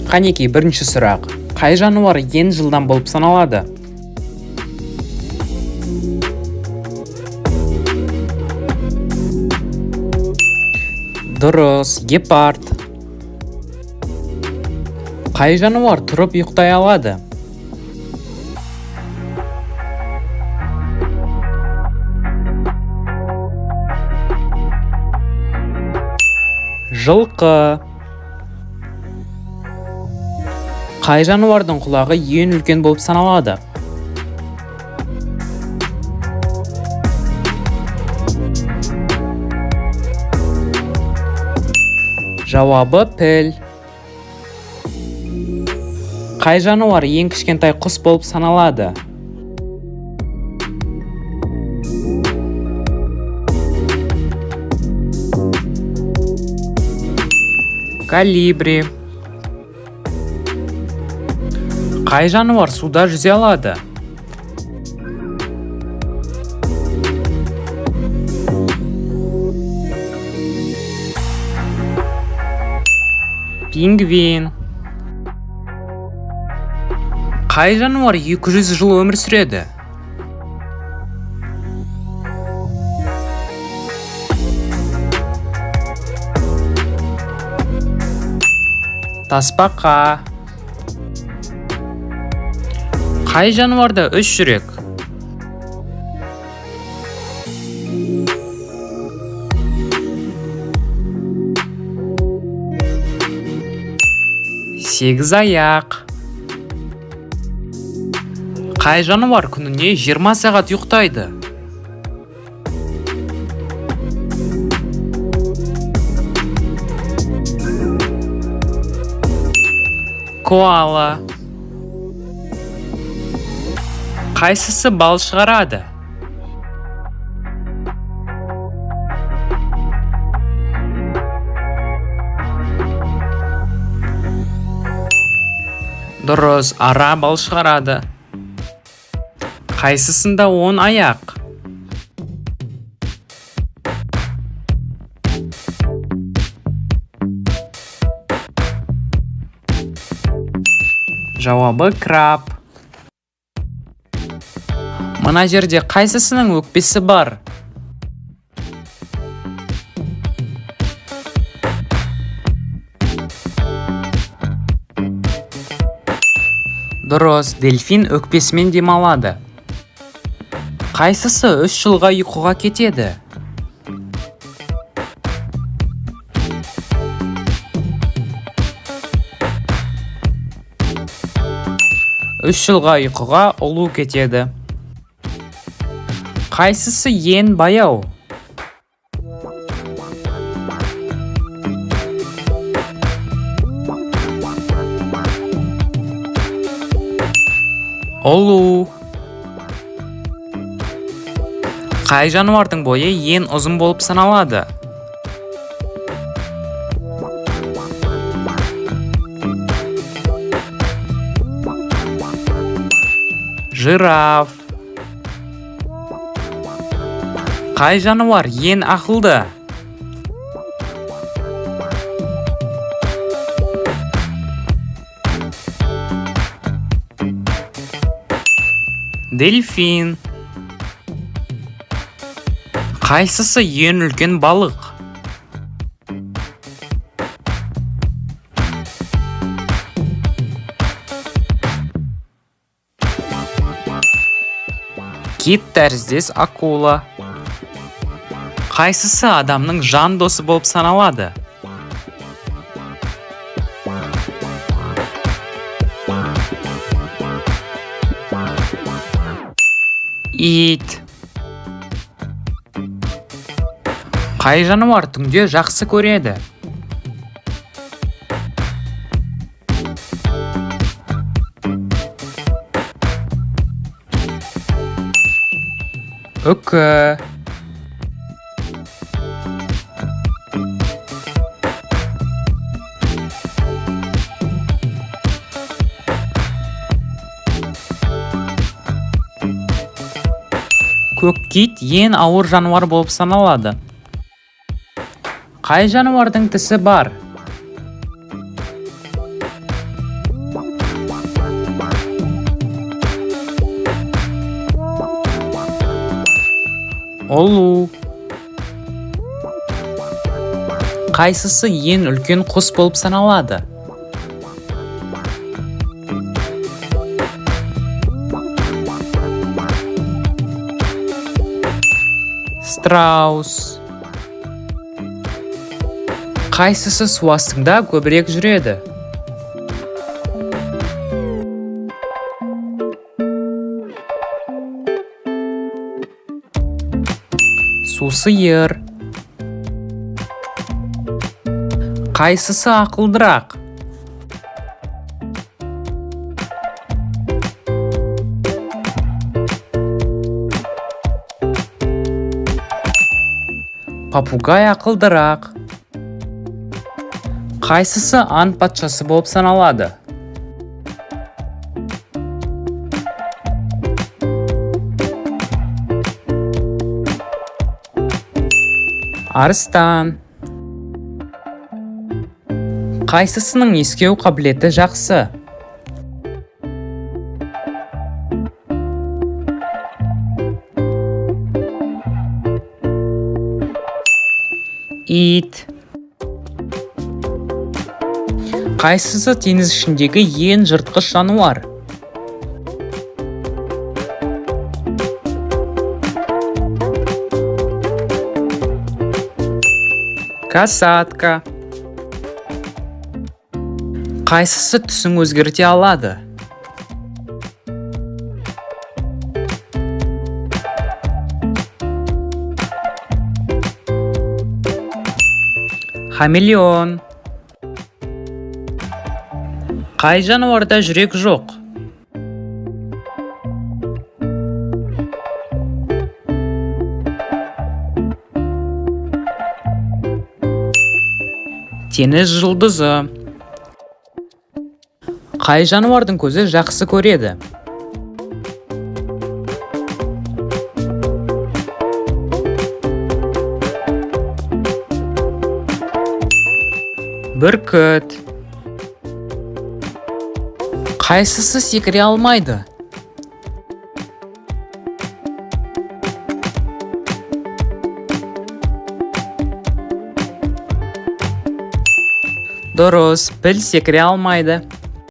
Қанекей, бірінші сұрақ. Қай жануар ең жылдам болып саналады? Дұрыс, гепард. Қай жануар тұрып ұйықтай алады? Жылқы. Қай жануардың құлағы ең үлкен болып саналады? Жауабы піл. Қай жануар ең кішкентай құс болып саналады? Колибри. Қай жануар суда жүзе алады? Пингвин. Қай жануар 200 жыл өмір сүреді? Тасбақа. Қай жануарда 3 жүрек? 8 аяқ. Қай жануар күніне 20 сағат ұйықтайды? Коала. Қайсысы бал шығарады? Дұрыс, ара бал шығарады. Қайсысында 10 аяқ? Жауабы краб. Мына жерде қайсысының өкпесі бар? Дұрыс, дельфин өкпесімен демалады. Қайсысы 3 жылға ұйқыға кетеді? 3 жылға ұйқыға ұлу кетеді. Қайсысы ең баяу? Ұлу. Қай жануардың бойы ең ұзын болып саналады? Жираф. Қай жануар ең ақылды? Дельфин. Қайсысы ең үлкен балық? Кит тәріздес акула. Қайсысы адамның жан досы болып саналады? Ит. Қай жануар түнде жақсы көреді? Үкі. Көк кит ең ауыр жануар болып саналады. Қай жануардың тісі бар? Ұлу. Қайсысы ең үлкен құс болып саналады? Страус. Қайсысы су астында көбірек жүреді? Сусиыр. Қайсысы ақылдырақ? Попугай ақылдырақ. Қайсысы аң патшасы болып саналады? Арыстан. Қайсысының ескеу қабілеті жақсы? Ит. Қайсысы теңіз ішіндегі ең жыртқыш жануар? Касатка. Қайсысы түсін өзгерте алады? Хамелеон. Қай жануарда жүрек жоқ? Теңіз жұлдызы. Қай жануардың көзі жақсы көреді? Бүркіт. Қайсысы секіре алмайды? Дұрыс, піл секіре алмайды.